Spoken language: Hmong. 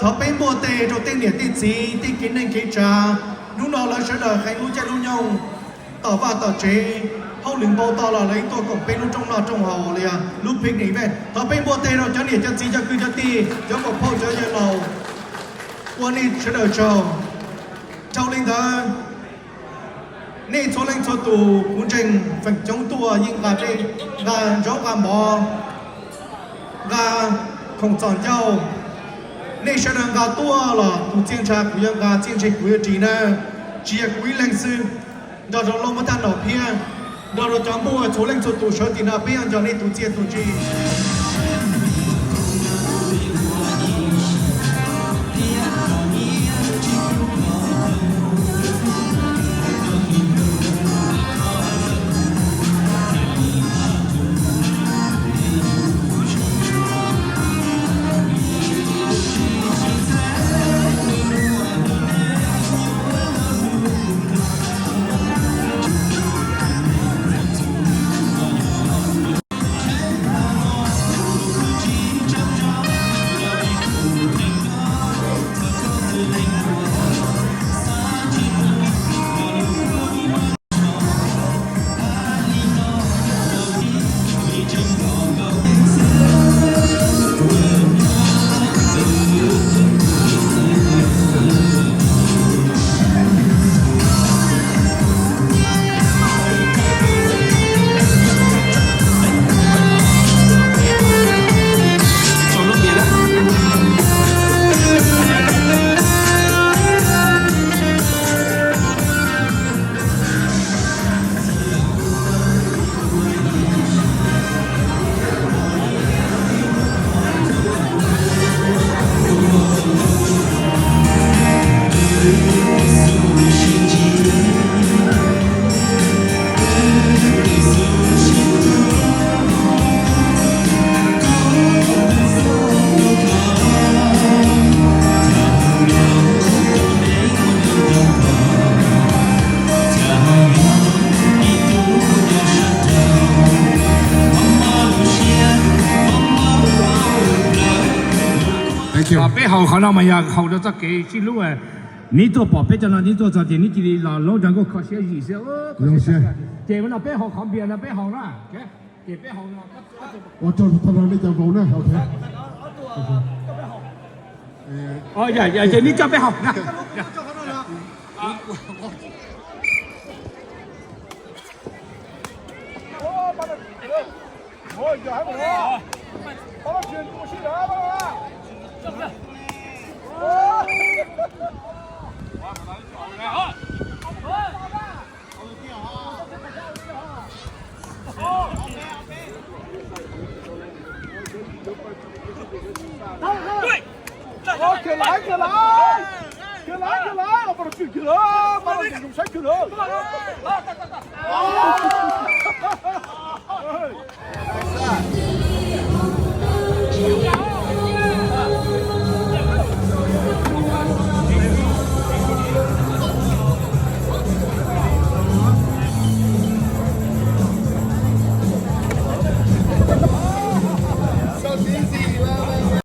Thov peb npuaj tes rau tej niam tej txiv, tej kev neej kev tsav. Hnub no lawv sawv daws qee lub caij lub nyoog tom vaj tom tsev, hauj lwm npau taws los lawv tuaj koom peb lub rooj noj rooj haus li lub picnic. Thov peb npuaj tes rau cov niam cov txiv, cov kwv cov tij, cov muam phauj, cov yawg laus, ua nej sawv daws tsaug. Dhau li ntawd, nej txhua leej txhua tus kuv ntseeg feem coob tuaj yeej nqa tej, nqa zaub nqa mov, nqa khoom txom ncauj. Nej sawv daws nqa tuaj los tus txiaj ntsha kuv yuav nqa, txiaj ntsig kuv yuav ris na. Tsis yog kuv ib leeg xwb, nrog rau Lauj Muab Thaj Nom Phiab, nrog rau cov npuaj txhua leej txhua tus sawv tim no peb yuav nco nej tus txiaj tus ntsig. Peb haus qhov no mas yog haus rau txoj kev sib hlub. Neb tuaj pom peb cov no, neb tuaj txog ces neb cia li los loob nrog nkauj kho siab zim xwb. Ces no peb haus qhov npias no peb haus na. Ces peb haus no. Ua tsaug tag nrho nej cov vauv na. Ces neb coj peb haus na. Khiav lawm, khiav lawm, khiav lawm, khiav lawm, mas tsis khiav lawm, mas tsis zoo saib khiav lawm.